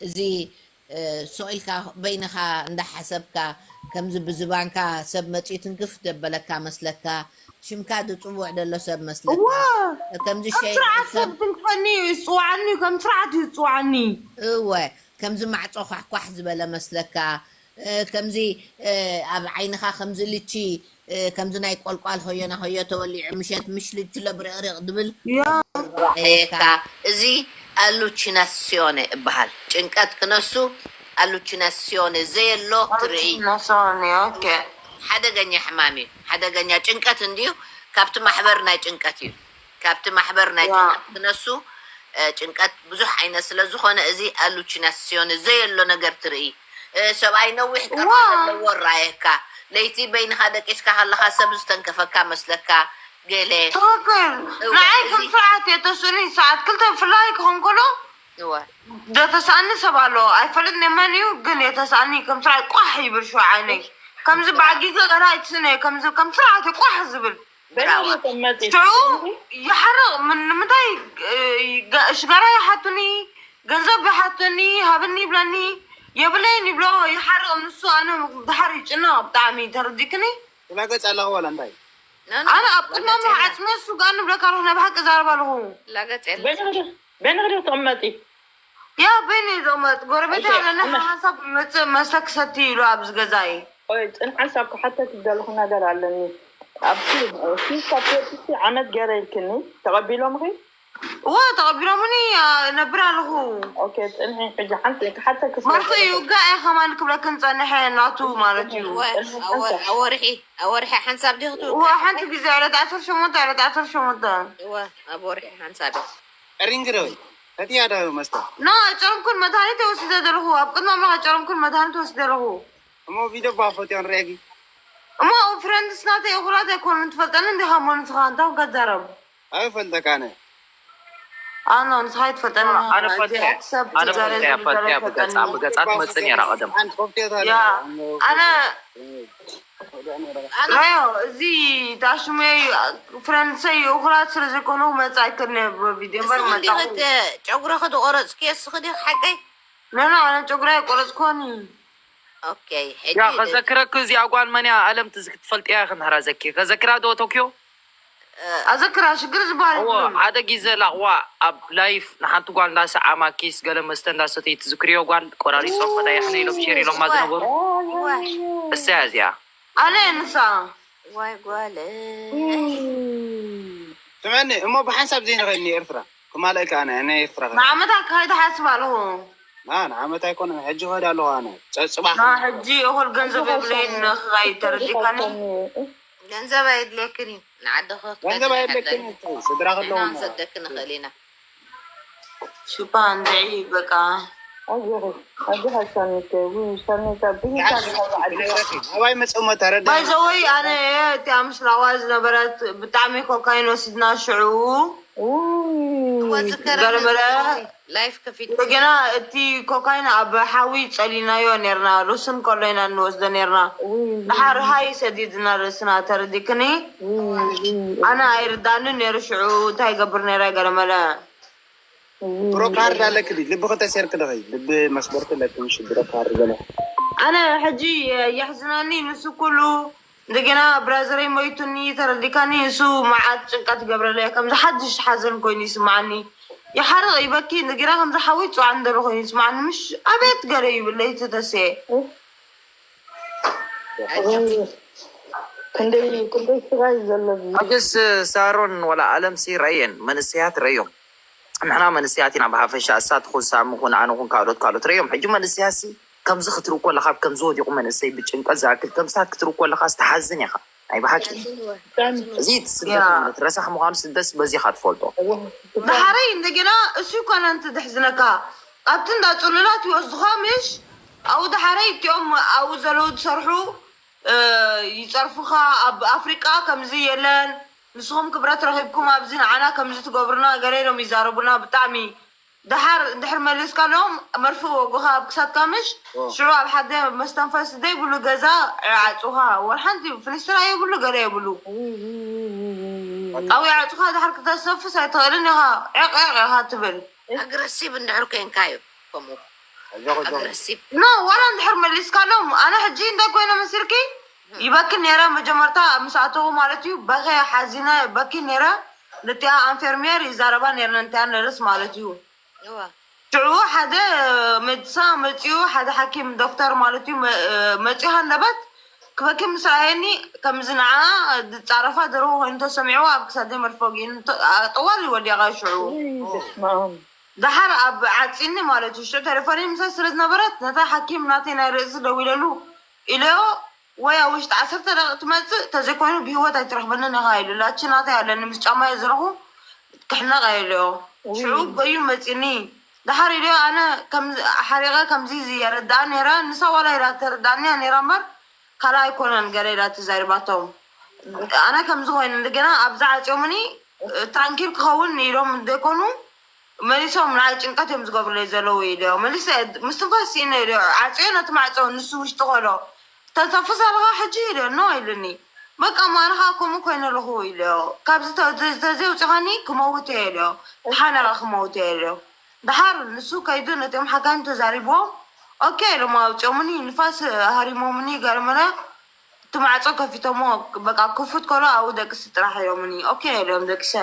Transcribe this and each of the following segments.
እዚ ሱቕ ኢልካ በይንኻ እንዳሓሰብካ፣ ከምዚ ብዝባንካ ሰብ መፂኡ ትንክፍ ደበለካ መስለካ፣ ሽምካ ዝፅውዕ ደሎ ሰብ መስለካ። ከምዚ ከም ሸይ ስርዓት ሰብ ሰብ ትንክፈኒ እዩ ዝፅዋዓኒ እዩ፣ ከም ስርዓት እዩ ዝፅዋዓኒ። እወ፣ ከምዚ ማዕፆ ኳሕኳሕ ዝበለ መስለካ። ከምዚ ኣብ ዓይንኻ ከምዚ ልቺ፣ ከምዚ ናይ ቆልቋል ሆዮና ሆዮ ተወሊዑ ምሸት ምሽ ልጅሎ ብርቕሪቕ ድብል ያ። ካ እዚ ኣሉቺናሲዮነ እበሃል። ጭንቀት ክነሱ ኣሉቺናሲዮነ ዘየሎ ትርኢ። ናሶኒ ኦኬ። ሓደገኛ ሕማም እዩ። ሓደገኛ ጭንቀት እንድዩ። ካብቲ ማሕበር ናይ ጭንቀት እዩ። ካብቲ ማሕበር ናይ ያ። ጭንቀት ክነሱ ጭንቀት ብዙሕ ዓይነት ስለ ዝኾነ እዚ ኣሉቺናሲዮን ዘየሎ ነገር ትርኢ። ሰብኣይ ነዊሕ ቀርኒ ዋ። ዘለዎ ራየካ። ለይቲ በይንኻ ደቂስካ ከለኻ ሰብ ዝተንከፈካ መስለካ። ገለ ትክክል። እወ፣ ንዓይ እዚ- ከም ስርዓት የተስእኒ ሰዓት ክልተ ብፍላይ ክኾን ከሎ እወ ዘተሳእኒ ሰብ ኣሎ። ኣይፈልጥ ነመን እዩ ግን የተሳእኒ ከም ስርዓት ቋሕ ይብል ሽዑ ዓይነይ ከምዚ በዓል ግዜ ገና ኣይትስነ ከምዚ ከም ስርዓት እዩ ቋሕ ዝብል። ብራዋ። መፂ ሽዑ ይሓርቕ። ምን ንምንታይ ሽጋራ ይሓቱኒ፣ ገንዘብ ይሓቱኒ፣ ሃብኒ ይብለኒ፣ የብለይን ይብሎ ይሓርቕ። ንሱ ኣነ ድሓር ይጭነቕ ብጣዕሚ ተረዲክኒ። ላገፅ ኣለኹ ዋላ እንታይ ኣነ ኣብ ቅድሞም ዓፅመ እሱ ጋር ንብለካ ኣለኹ ናይ ብሓቂ ዛረባ ኣለኹ። ላገፅ የለ በይንኽዲ ትቕመጢ ያ በይነ ይዘመጥ ጎረቤት ኣለና ሓሳብ መፅእ መስተ ክሰቲ ኢሉ ኣብዚ ገዛይ። ቆይ ፅን ሓንሳብ ክሓተኪ ዝደለኹ ነገር ኣለኒ። ኣብቲ ፊስታ ፔፕሲ ዓመት ገይረ ኢልክኒ ተቐቢሎምኺ? እወ ተቐቢሎምኒ ነብር ኣለኹ። ኦኬ ፅንሒ ሕጂ ሓንቲ ክሓተኪ ስለ መርፍእ ዘለኹ። ይውጋእ እየ ከማን ክብለክን ፀንሐ ናቱ ማለት እዩ። እወ፣ ኣወ- ኣወርሒ ኣወርሒ ሓንሳብ ዲኹ እወ ትውጋእ? ሓንቲ ግዜ ዕለት ዓሰርተ ሸሞንተ ዕለት ዓሰርተ ሸሞንተ እወ፣ ኣብ ወርሒ ሓንሳብ እየ። ሪንግ ዶ ፈትያ ዶ መስተ ኖ ጨረምኩን መድሃኒት ወሲደ ዘለኹ ኣብ ቅድሚ ኣምላኽ ጨረምኩን መድሃኒት ወሲደ ኣለኹ። እሞ ቪድዮ ባ ፈትዮ ንሪአኪ እሞ ፍሬንድስ ናተይ እኹላት ኣይኮኑን ትፈልጠኒ እንዲኻ እሞ ንስኻ እንታይ ከዛረብ ኣይፈልጠካ ኣነ ኣኖ ንስኻ ኣይትፈልጠኒ ኣነ ፈልጠያ ኣነ ፈልጠያ ፈልጠያ ብገፃ ብገፃ ትመፅእ ነራ ቀደም ሓንቲ ኮፍቴታ ያ ኣነ ራዮ እዚ ታሽሙየይ ፍረንሰይ እኹላት ስለ ዘይኮኑ ክመፅእ ኣይክእልን እየ ብሮ ቪድዮ እምበር ንስኺ እንዲኺ መጣኹ እቲ ጨጉርኺ ዝቆረፅክዮ እስኺ ዲኺ ሓቀይ? ኖኖ ኣነ ጨጉራ ኣይቆረፅኮኒ ኦኬ ሕጂ ያ ከዘክረኪ እዚኣ ጓል መን እያ ኣለም ትዝ- ትፈልጥያ ኢኺ እንድሕራ ዘኪ ከዘክራ ዶ ቶክዮ ኣዘክራ ሽግር ዝበሃል እዎ የብሉን። ሓደ ጊዘ ላቕዋ ኣብ ላይፍ ንሓንቲ ጓል እንዳሰዓማ ኪስ ገለ መስተ እንዳሰተዩ ትዝክርዮ ጓል ቆራሪጾም ፈዳይሕና ኢሎም ሼር ኢሎማ ዝነበሩ እዋ እሰያ እዚኣ ኣነ ንሳ ዋይ ጓለ ስምዕኒ እሞ ብሓንሳብ ዘይንኸይድ ንኤርትራ ክማልእ ከኣ ናይ ናይ ኤርትራ ከ ንዓመት ኣካይደ ሓስብ ኣለኹ ና ንዓመት ኣይኮነን ሕጂ ክኸድ ኣለኹ ኣነ ጸጽባሕ ና ሕጂ እኹል ገንዘብ የብለይን ንኽኸይድ ተረዲእካኒ ገንዘብ ኣየድልየክን እዩ ንዓዲ ገንዘብ ክትከዲ ኣየድልየክን እዩ ስድራ ከለዉ ንሕና ክንሰደኪ ንኽእል ኢና ሽባ እንድዒ በቃ ኣጆኺ ኣጆኻ ሰኒተይ ውይ ሰኒታ ብዙሕ ኣባይ መፀሞ ተረዳ ባይዘወይ ኣነ እቲኣ ምስ ላዋ ዝነበረት ብጣዕሚ ኮካይን ወሲድና ሽዑ ውይ እዋ ዝከረኒ ገርምረ ላይፍ ከፊት እንደገና እቲ ኮካይን ኣብ ሓዊ ፀሊናዮ ነርና ሩስን ከሎ ኢና እንወስዶ ነርና ውይ ድሓር ሃይ ሰዲድና ርእስና ተረዲክኒ ውይ ውይ ኣነ ኣይርዳንን ነሩ ሽዑ እንታይ ይገብር ነረ ገለመለ ብሮ ካርድ ኣለክ ድዩ? ልብኺ ተሴርክ ዶ ኸይ? ልቢ መስበርክ ኣለክ ምሽ ብሮ ካርድ ገለ። ኣነ ሕጂ የሕዝነኒ ንሱ ኩሉ እንደገና ብራዘረይ ሞይቱኒ ተረዲካኒ ንሱ መዓት ጭንቀት ይገብረለይ ከምዚ ሓድሽ ሓዘን ኮይኑ ይስምዓኒ ይሓርቕ ይበኪ እንደገና ከምዚ ሓወይ ፅዋዕ እንደሎ ኮይኑ ይስምዓኒ ምሽ ኣቤት ገለ ይብለይ ተተስየ ክንደይ ክንደይ ስራይ ዘሎ ኣገስ ሳሮን ወላ ኣለምሲ ረየን መንስያት ረዮም ንሕና መንስያት ኢና ብሓፈሻ እሳትኹን ሳምኹን ኣነኹን ካልኦት ካልኦት ረዮም ሕጂ መንስያሲ ከምዚ ክትርኢ ከለኻ ኣብ ከምዚ ወዲቑ መንእሰይ ብጭንቀት ዝኣክል ከምሳት ክትርኢ ከለኻ ዝተሓዝን ኢኻ ናይ ብሓቂ እዚ ስደት ማለት ረሳሕ ምዃኑ ስደስ በዚኻ ትፈልጦ ብሓረይ እንደገና እሱ ይኮነ እንት ድሕዝነካ ኣብቲ እንዳ ፅሉላት ይወስድኻ ምሽ ኣብኡ ድሓረይ እቲኦም ኣብኡ ዘለዉ ዝሰርሑ ይፀርፉኻ ኣብ ኣፍሪቃ ከምዚ የለን ንስኹም ክብረት ረኺብኩም ኣብዚ ንዓና ከምዚ ትገብሩና ገለ ኢሎም ይዛረቡና ብጣዕሚ ደሓር እንድሕር መሊስካሎም መርፍእ ወጉኻ ኣብ ክሳድካ ምሽ ሽዑ ኣብ ሓደ መስተንፈሲ ዘይብሉ ገዛ ይዓፁኻ ወላ ሓንቲ ፍንስትራ የብሉ ገለ የብሉ ኣብኡ ይዓፁኻ ደሓር ክተስተንፍስ ኣይትኽእልን ኢኻ ዕቕ ዕቕ ኢኻ ትብል ኣግረሲቭ እንድሕር ኮንካ እዩ ከምኡ ኣግረሲቭ ኖ ዋላ እንድሕር መሊስካሎም ኣነ ሕጂ እንታይ ኮይነ መሲልኪ ይበኪ ነይረ መጀመርታ ምስ ኣተው ማለት እዩ በኸ ሓዚነ በኪ ነይረ። ነቲኣ ኣንፌርሚየር ይዛረባ ነይረ ነንቲኣ ነርስ ማለት እዩ። ሽዑ ሓደ መድሳ መፂኡ ሓደ ሓኪም ዶክተር ማለት እዩ መፂኡ ሃንደበት ክበኪ ምስ ረኣየኒ ከምዚ ንዓ ዝፃረፋ ደርሆ ኮይኑ ተሰሚዕዎ ኣብ ክሳደይ መርፎ ገይሩ ጠዋል ወዲቐ ሽዑ። ደሓር ኣብ ዓፂኒ ማለት እዩ ሽዑ ቴሌፎነይ ምሳይ ስለ ዝነበረት ነታ ሓኪም ናተይ ናይ ርእሲ ደዊለሉ ኢለዮ ወይ ኣብ ውሽጢ ዓሰርተ ደቂቕ ትመፅእ ተዘይኮይኑ ብህይወት ኣይትረኽበንን ኢኻ ኢሉ ላቺ ናተይ ኣለኒ ምስ ጫማዮ ዝረኹ ክሕነቕ እየ ኢለዮ። ሽዑ እዩ መፂኒ ደሓር ኢለዮ ኣነ ሓሪቐ ከምዚ የረዳኣ ነይረ ንሳ ዋላ ኢላ ተረዳኣኒ እያ ነይራ እምበር ካልኣ ኣይኮነን ገለ ኢላ ተዛሪባቶም። ኣነ ከምዚ ኮይኑ እንደገና ኣብዛ ዓፅዮምኒ ትራንኪል ክኸውን ኢሎም ዘይኮኑ መሊሶም ንዓይ ጭንቀት እዮም ዝገብሩለይ ዘለዉ ኢለዮ። መሊሰ ምስትንፋስ ስኢነ ኢለዮ። ዓፅዮ ነቲ ማዕፆ ንሱ ውሽጢ ከሎ ተንሳፍስ ኣለኻ ሕጂ ኢለዮ ኖ ኢሉኒ። በቃ ማንኻ ከምኡ ኮይነ ኣለኹ ኢለዮ። ካብዚ ተዘይውፅኻኒ ክመውት እየ ኢለዮ። ተሓነቐ ክመውት እየ ኢለዮ። ደሓር ንሱ ከይዱ ነቶም ሓካይም ተዛሪብዎም ኦኬ ኢሎም ኣውፅኦምኒ ንፋስ ሃሪሞምኒ ገርመለ እቲ ማዕፆ ከፊቶሞ በቃ ክፉት ከሎ ኣብኡ ደቅሲ ጥራሕ ኢሎምኒ ኦኬ ኢሎም ደቂሰ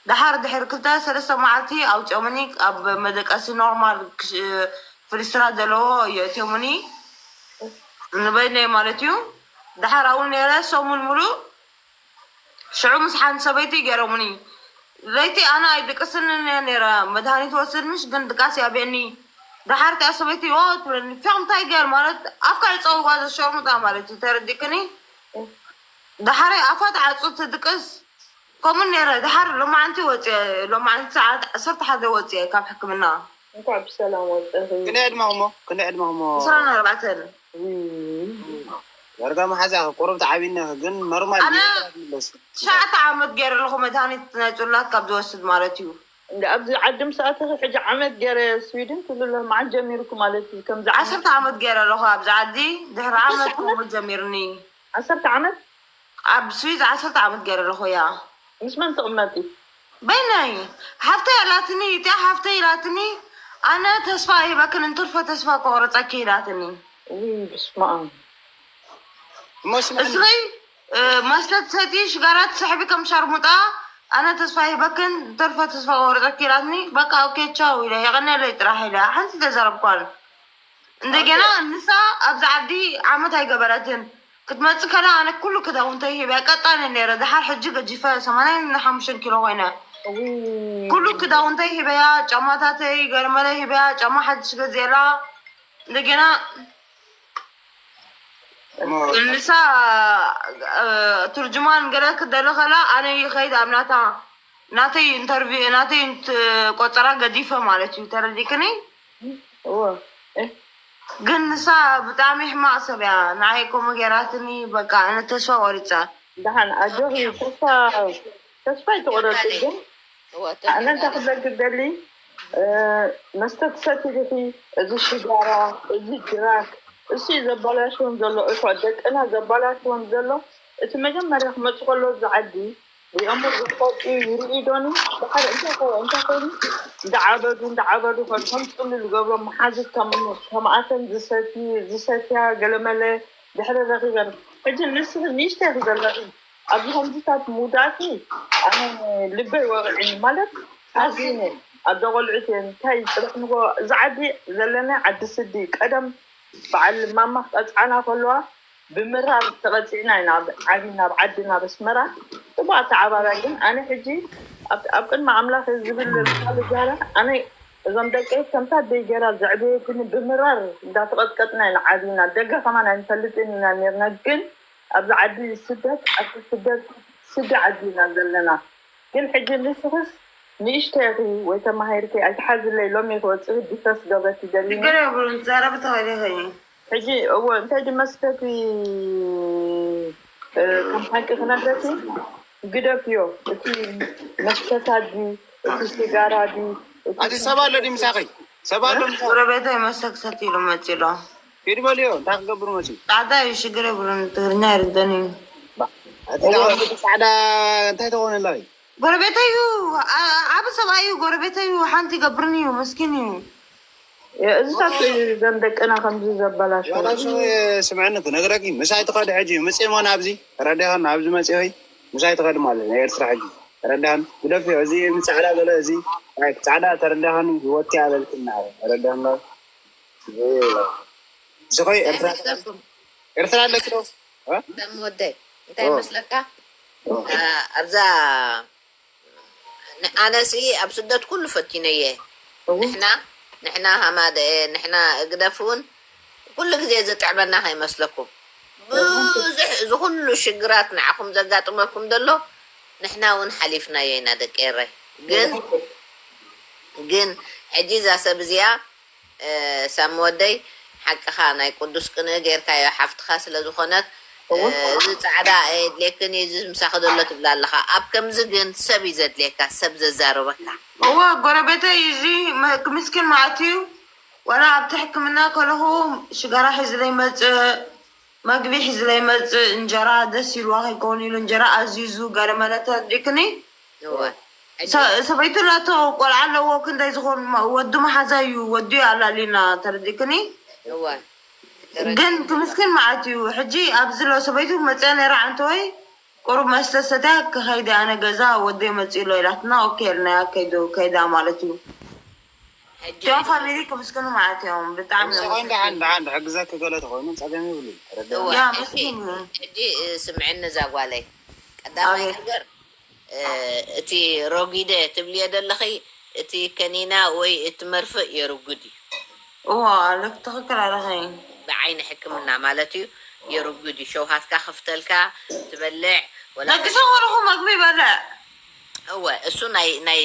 ደሓር ድሕሪ ክልተ ሰለስተ መዓልቲ ኣውፅኦምኒ ኣብ መደቀሲ ኖርማል ፍልስትራ ዘለዎ የእትዮምኒ ንበይነይ ማለት እዩ ደሓር ኣብኡ ነይረ ሰሙን ሙሉእ ሽዑ ምስ ሓንቲ ሰበይቲ ገይሮምኒ ለይቲ ኣነ ኣይድቅስንን እየ ነይረ መድሃኒት ወስድ ምሽ ግን ድቃስ ያብየኒ ደሓር እቲኣ ሰበይቲ ኦ ትብለኒ ፊቕ እንታይ ገር ማለት ኣፍካ ይፀውዋ ዘሸርሙጣ ማለት እዩ ተረዲክኒ ደሓረይ ኣፋ ተዓፁ ትድቅስ ከምኡ ነይረ ደሓር ሎማዓንቲ ወፅየ ሎማዓንቲ ሰዓት ዓሰርተ ሓደ ወፅየ ካብ ሕክምና እንኳዕ ብሰላም ወፀኺ ክንደይ ዕድመኹሞ ክንደይ ዕድመኹሞ ዕስራን ኣርባዕተን ዳርጋ መሓዛ ቁሩብ ተዓቢና ግን ኖርማል ኣነ ትሽዓተ ዓመት ገይረ ኣለኹ መድሃኒት ናይ ፅላት ካብ ዝወስድ ማለት እዩ እንደ ኣብዚ ዓዲ ምስ ኣተኺ ሕጂ ዓመት ገይረ ስዊድን ትብሉ ኣለኹ መዓት ጀሚርኩ ማለት እዩ ከምዚ ዓመት ዓሰርተ ዓመት ገይረ ኣለኹ ኣብዚ ዓዲ ድሕሪ ዓመት ከምኡ ጀሚርኒ ዓሰርተ ዓመት ኣብ ስዊዝ ዓሰርተ ዓመት ገይረ ኣለኹ እያ ምስ መን ትቕመጢ በይነይ ሓፍተይ ኣላትኒ እቲኣ ሓፍተይ ኢላትኒ ኣነ ተስፋ ኣይህበክን እንትርፎ ተስፋ ክቆርፀኪ ኢላትኒ ውይ ብስመ ኣብ እሞ ስምዕኒ እስኺ መስተ ትሰቲ ሽጋራ ትስሕቢ ከም ሻርሙጣ ኣነ ተስፋ ይህበክን ተርፈ ተስፋ ቆርጠኪ ኢላትኒ በቃ ኦኬ ቻው ኢለ የቐነለይ ጥራሕ ኢለ ሓንቲ ተዛረብኳን እንደገና ንሳ ኣብዚ ዓዲ ዓመት ኣይገበረትን ክትመፅእ ከላ ኣነ ኩሉ ክዳውንተይ ሂበያ ቀጣን ነይረ ድሓር ሕጂ ገጂፈ ሰማንያን ሓሙሽተን ኪሎ ኮይነ ኩሉ ክዳውንተይ ሂበያ ጫማታተይ ገርመለይ ሂበያ ጫማ ሓድሽ ገዚኤላ እንደገና ንሳ ትርጅማን ገለ ክደሊ ከላ ኣነ ይኸይድ ኣብ ናታ ናተይ ኢንተርቪ ናተይ ቆፀራ ገዲፈ ማለት እዩ ተረዲክኒ እወ ግን ንሳ ብጣዕሚ ሕማቅ ሰብ እያ ንዓይ ከምኡ ገይራትኒ በቃ ኣነ ተስፋ ቆሪፀ ደሓን ኣጆኺ ተስፋ ተስፋ ይትቆረፂ ግን ኣነ እንታይ ክብለኪ ደሊ መስተ ትሰቲ ዲኺ? እዚ ሽጋራ፣ እዚ ድራግ፣ እሱ እዩ ዘባላሽወን ዘሎ እኮ ደቅና ዘባላሽወን ዘሎ። እቲ መጀመርያ ክመፁ ከሎ እዚ ዓዲ ሪኦሞ ዝፈልጡ ይርኢ ዶኒ? ድሓር እንታይ ኮ እንታይ ኮይኑ እንዳዓበዱ እንዳዓበዱ ከድሆም ፅሉ ዝገብሮም መሓዙት ከም ከምኣተን ዝሰቲ ዝሰትያ ገለመለ ድሕሪ ረኺበን ሕጂ ንስኺ ንእሽተይ ዘለኺ ኣብዚ ከምዚታት ምውዳእኪ ኣነ ልበይ ወቕዒኒ ማለት ሓዚነ ኣደ ቆልዑት እየ እንታይ ፅባሕ ንጎ እዚ ዓዲ ዘለና ዓዲ ስዲ ቀደም በዓል ማማ ክቀፅዓና ከለዋ ብምራር ተቐፂዕና ኢና ዓብና ኣብ ዓድና ኣብ ኣስመራ ፅቡቅ ኣተዓባብያ ግን ኣነ ሕጂ ኣብ ቅድሚ ኣምላኽ ዝብል ቃል ዛራ ኣነ እዞም ደቀይ ከምታ ኣደይ ገይራ ዘዕበየትኒ ብምራር እንዳተቐጥቀጥና ኢና ዓብና ደገ ከማን ኣይንፈልጥን ኢና ነርና ግን ኣብዚ ዓዲ ስደት ኣብቲ ስደት ስዲ ዓዲ ኢና ዘለና ግን ሕጂ ንስኽስ ንእሽተይ ኢኺ ወይ ተማሂርኪ ኣይትሓዝለይ ሎሚ ኢኺ ወፂኺ ዲፈስ ገብረኪ ደሊኒ ሽግር የብሉን ትዛረቢ ትኽእሊ ኢኺ ሕጂ እወ እንታይ ድመስለኪ ከም ሓቂ ክነግረኪ ግደፍዮ እቲ መስተታት ድዩ እቲ ሲጋራ ድዩ እቲ ኣቲ ሰብ ኣሎ ድዩ ምሳኺ ሰብ ኣሎ ምሳኺ ጎረቤተይ መስተክሰት ኢሉ መፂሎ ሂድ በልዮ እንታይ ክገብር መፂ ጣዕዳ እዩ ሽግር የብሉን ትግርኛ ይርደን እዩ ኣቲ ዳዕዳ ጻዕዳ እንታይ ተኾነላ እዩ ጎረቤተይ እዩ ዓ- ዓቢ ሰብኣይ እዩ ጎረቤተይ እዩ ሓንቲ ይገብርን እዩ ምስኪን እዩ እዚታት እዩ ዘን ደቅና ከምዚ ዘበላሸው። ዋላ እሱ ስምዕኒ ክነግረኪ፣ ምሳይ ትኸዲ ሕጂ፣ ምጽእ ሞ ናብዚ፣ ተረዲኻን? ናብዚ መጽእ ወይ ምሳይ ትኸዲ ማለት ናይ ኤርትራ ሕጂ፣ ተረዲኻን? ግደፍዮ፣ እዚ ጻዕዳ ዘሎ፣ እዚ ጻዕዳ፣ ተረዲኻን? ህይወትኪ ኣበልክና፣ ተረዲኻን? እዚ ኾይ ኤርትራ፣ ኤርትራ ኣለኪ ዶ? እ? ደም ወደይ፣ እንታይ ኦ። መስለካ? ኦ። ኣ-፣ ኣብዛ ን-፣ ኣነሲ ኣብ ስደት ኩሉ ፈቲነየ። እው። ንሕና፣ ንሕና ሃማደ፣ ንሕና እግደፍ እውን ኩሉ ግዜ ዝጥዕመና ከይመስለኩም። ብዙሕ፣ እዚ ኩሉ ሽግራት ንዓኹም ዘጋጥመኩም ዘሎ፣ ንሕና እውን ሓሊፍናዮ ኢና ደቂ ኤረይ። ግን፣ ግን ሕጂ እዛ ሰብ እዚኣ፣ እ፣ ሳሚ ወደይ፣ ሓቅኻ፣ ናይ ቅዱስ ቅንኢ ጌርካዮ ሓፍትኻ ስለ ዝኾነት፣ እ፣ እወ። እዚ ጻዕዳ ኣየድልየክን እዩ፣ እዚ ምሳኺ ዘሎ ትብላ ኣለኻ። ኣብ ከምዚ ግን ሰብ እዩ ዘድልየካ፣ ሰብ ዘዛርበካ። እወ፣ ጎረቤተይ እዚ መ-፣ ምስኪን መዓት እዩ። ዋላ ኣብቲ ሕክምና ከለኹ ሽጋራ ሒዝለይ መጽእ፣ መግቢ ሒዝለይ መጽእ፣ እንጀራ ደስ ኢልዋ ከይከውን ኢሉ እንጀራ ኣዚዙ ገለ መለ ተረዲእክኒ? እወ። ሕጂ ሰ-፣ ሰበይቱ ላቶ ቆልዓ ኣለዎ፣ ክንደይ ዝኾን መ-፣ ወዲ መሓዛ እዩ፣ ወዲ ኣላሊና ተረዲእክኒ? እወ። ግን ተረዲእክኒ። ክምስኪን መዓት እዩ። ሕጂ ኣብዚ ሎ ሰበይቱ መጽያ ነይራ ዓንተወይ፣ ቁሩብ መስተ ሰትያ ክኸይድ ኣነ ገዛ ወደይ መጽኡ ኣሎ ኢላትና፣ ኦኬ ኢልናያ፣ ከይዱ፣ ከይዳ ማለት እዩ። ሕጂ እቶም ፋሚሊ ክምስክኑ ማለት እዮም። ብጣዕሚ እዮም ምስኪን። ደሓን፣ ደሓን፣ ክሕግዘኪ ገለ ተኾይኑ ጸገም የብሉን። ተረዲእኒ። እወ፣ ያ፣ ሕጂ፣ ምስኪን እዩ። ሕጂ፣ እ፣ ስምዕኒ እዛ ጓለይ። ቀዳማይ ኣቤት። ነገር፣ እ፣ እቲ ሮጊደ ትብልዮ ዘለኺ፣ እቲ ከኒና ወይ እቲ መርፍእ የርጉድ እዩ። እዋ፣ ልክ ትኽክል ኣለኺ። ብዓይኒ ሕክምና ማለት እዩ፣ የርጉድ እዩ። ሸውሃትካ ክፍተልካ፣ ትበልዕ፣ ወላ ነግሶ ከለኹ መግቢ ይበልዕ። እወ፣ እሱ ናይ፣ ናይ